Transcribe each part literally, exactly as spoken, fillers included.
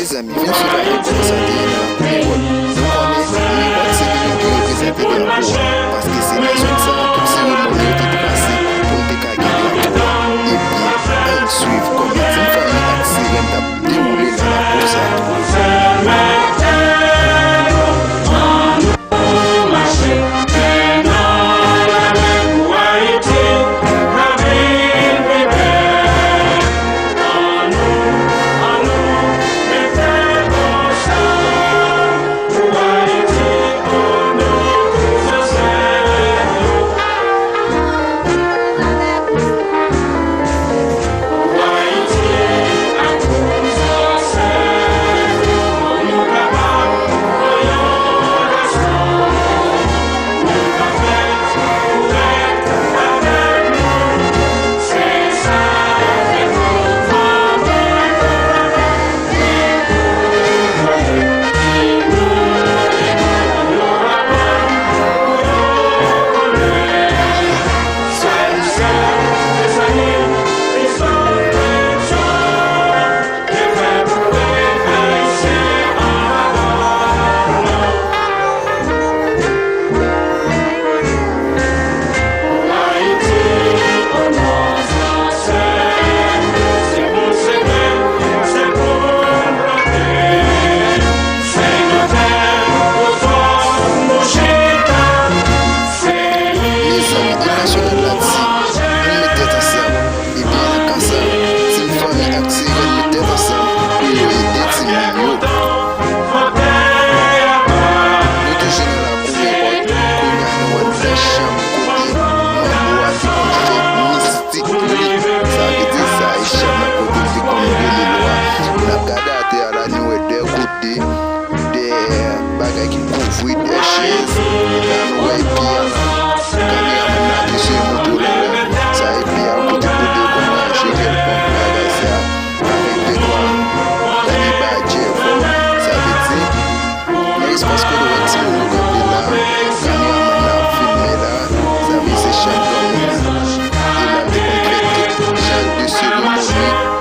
Mezanmi, vin swiv avèk nou kòman sa te ye nan lakou Mewòt. Nou konnen Mewòt se li menm ki reprezante drapo a, paske se nan zòn sa a tout seremoni yo te trase pou n te ka gen drapo a. Ebyen, ann swiv kòman Team Fanmi ak Sirèn t ap dewoule nan lakou sa a. Mezanmi, im nasyonal la di, ann met tèt ansanm. Ebyen, nan ka sa, Team Fanmi ak Sirèn met tèt ansanm pou yo ede timoun yo. Nou toujou nan lakou Mewòt, kounye a nou ann nan chanm kote manbo a te konn fè mistik li. Sa vle di sa e chanm nan kote l te konn rele lwa. N ap gade atè a la, nou wè de kote de bagay ki kouvri de chèz. La nou wè epi a la, kameramann nan ap eseye montre w la la. Sa epi a kote kote yo konn rache kèlkonk bagay sa avèk de twa dani badjè fò. Sa vle di nan espas kote w wè timoun yo kanpe la, kameramann nan ap filme la, sa vle di se chanm granmoun nan. E la l te konn fè tout jan de seremoni.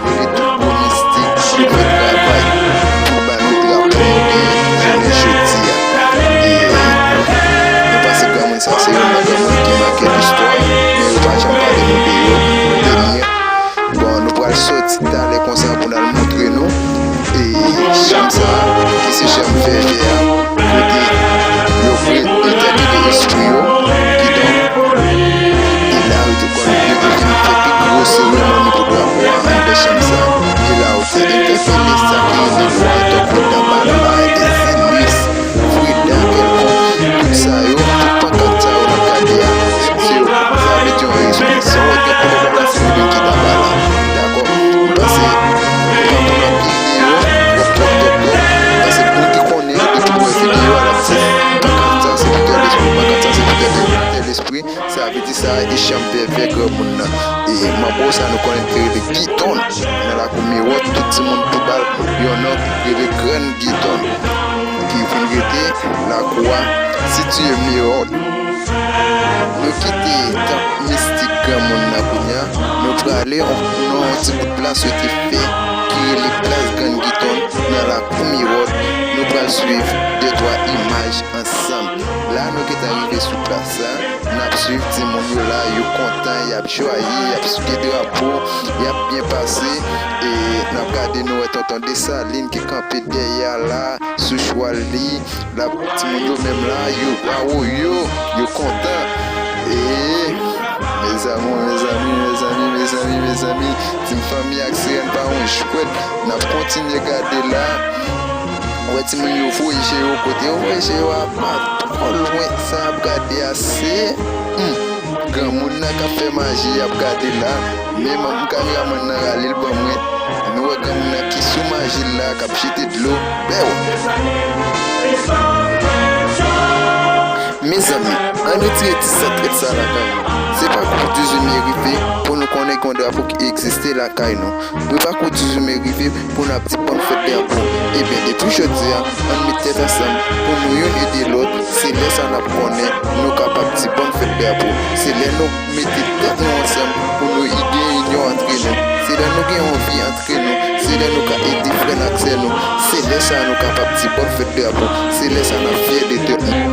Yo gen tout gwo mistik, yo fè travay pou ba nou drapo nou genyen jounen jodi a. E nou panse granmoun sa se youn nan granmoun ki make listwa, men yo pa janm pale nou de yo, de li. Bon, nou pral soti talè konsa pou n al montre nou e chanm sa a, ki se chanm vèvè a, kote yo vle entèpele espri yo, kidonk, e la yo te konn yo te vin fè pi gwo seremoni pou drapo a anndan chanm sa a. E la yo te entèpele sa ki rele lwa, tankou Danbalay, Ezilis, Freda, kèlkonk, tout sa yo, tout pankat sa yo n ap gade a, se yo, sa vle di yon espri, sa w gen pou Danbalay, se li menm ki Danbalay. Dakò? M panse, nou pa pou n ap pile yo, twòp, twòp, twòp, twòp. M panse moun ki konnen, depi w wè videyo a, l ap di, pankat sa, se pou tèl espri, pankat sa, se pou tèl, tèl espri. Sa vle di sa, e chanm vèvè granmoun nan. E manbo sa nou konnen ki rele Giton. Nan lakou Miwòt, tout timoun tou ba l yon non ki rele Grann Giton, ki vin rete lakou a sitiye Miwòt. Nou kite tanp mistik granmoun nan kounye a, nou prale nan yon ti bout plas yo te fè, ki rele Plas Grann Giton, nan lakou Miwòt. Nou pral swiv de twa imaj ansanm. La, nou gentan rive sou plas la. N ap swiv timoun yo la, yo kontan, y ap jwaye, y ap swete drapo, y ap byen pase. E n ap gade, nou wè tonton Desalin ki kanpe dèyè a la, sou chwal li. L ap, timoun yo menm la, yo, wawo, yo, yo kontan. E, mezanmi, mezanmi, mezanmi, mezanmi, mezanmi, Team Fanmi ak Sirèn pa yon jwèt. N ap kontinye gade la. Ou wè timoun yo voye je yo kote yo voye je yo a pa twò lwen. Sa y ap gade a se, hmm, granmoun nan k ap fè maji y ap gade la. Men manm kameramann nan rale l ban mwen. Nou wè granmoun nan ki sou maji l la k ap jete dlo. Bèw! Mezanmi, ann retire ti santret sa lakay nou. Se pa kou dizuit rive pou nou konnen gen yon drapo ki egziste lakay nou. Prepa kou dizuit rive pou n ap di bòn fèt drapo. Ebyen, depi jodi a, ann met tèt ansanm pou nou youn ede lòt. Se lè sa n ap konnen nou kapab di bòn fèt drapo. Se lè nou mete tèt nou ansanm pou nou gen inyon antre nou. Se lè nou gen anvi antre nou. Se Lè nou ka ede frè n ak sè nou, se lè sa a nou kapab di bòn fèt drapo, se lè sa a n ap fyè de tèt nou.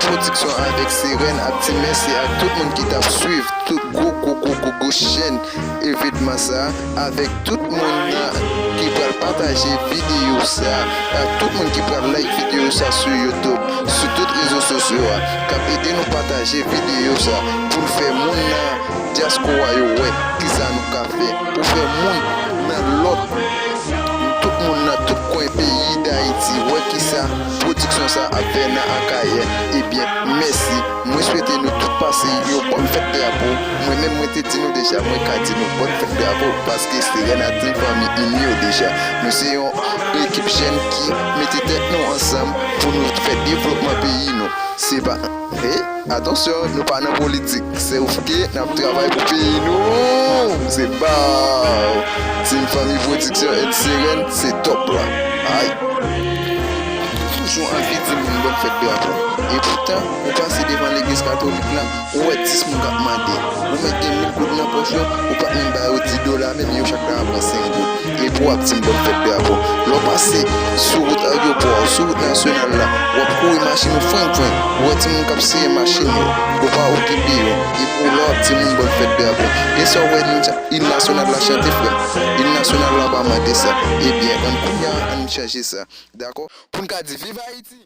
Pwodiksyon avèk Seren ap di mèsi ak tout moun ki t ap swiv tout gwo, gwo, gwo, gwo, gwo chèn evènman sa a, avèk tout moun nan ki pral pataje videyo sa a, ak tout moun ki pral like videyo sa a sou YouTube, sou tout rezo sosyo a, k ap ede nou pataje videyo sa a pou n fè moun nan dyaspora yo wè kisa nou ka fè, pou fè moun nan lòt, tout moun nan tout kwen peyi Dayiti wè kisa pwodiksyon sa a ap fè nan Akayè. Ebyen, mèsi. Mwen swete nou tout pase yon bòn fèt drapo. Mwen menm, mwen te di nou deja, mwen ka di nou bòn fèt drapo, paske Seren ak Team Fanmi ini yo deja. Nou se yon ekip jèn ki mete tèt nou ansanm pou nou fè devlopman peyi nou. Se pa, hey, atansyon, nou pa nan politik. Se oufke n ap travay pou peyi nou. Se ba Team Fanmi Pwodiksyon and Seren, se top la. Ay. Toujou anvi di moun bòn fèt drapo. E poutan, ou pase devan legliz katolik la, ou wè dis moun k ap mande. Ou mèt gen mil goud nan pòch ou, ou pa t menm ba yo dis dola, menm yo chak ta pran senk goud. Epi w ap di m bòn fèt drapo. Lè w pase sou wout ayewopò a, sou wout nasyonal la, w ap kouri machin ou fwenk fwenk. Ou wè timoun k ap siye machin yo, ou pa okipe yo. Epi w la w ap di moun bòn fèt drapo. E sa w wè im nasyonal la chante, frè m? Im nasyonal la pa mande sa. Ebyen, ann kounye a, ann chanje sa. Dakò? Pou n ka di viv Ayiti!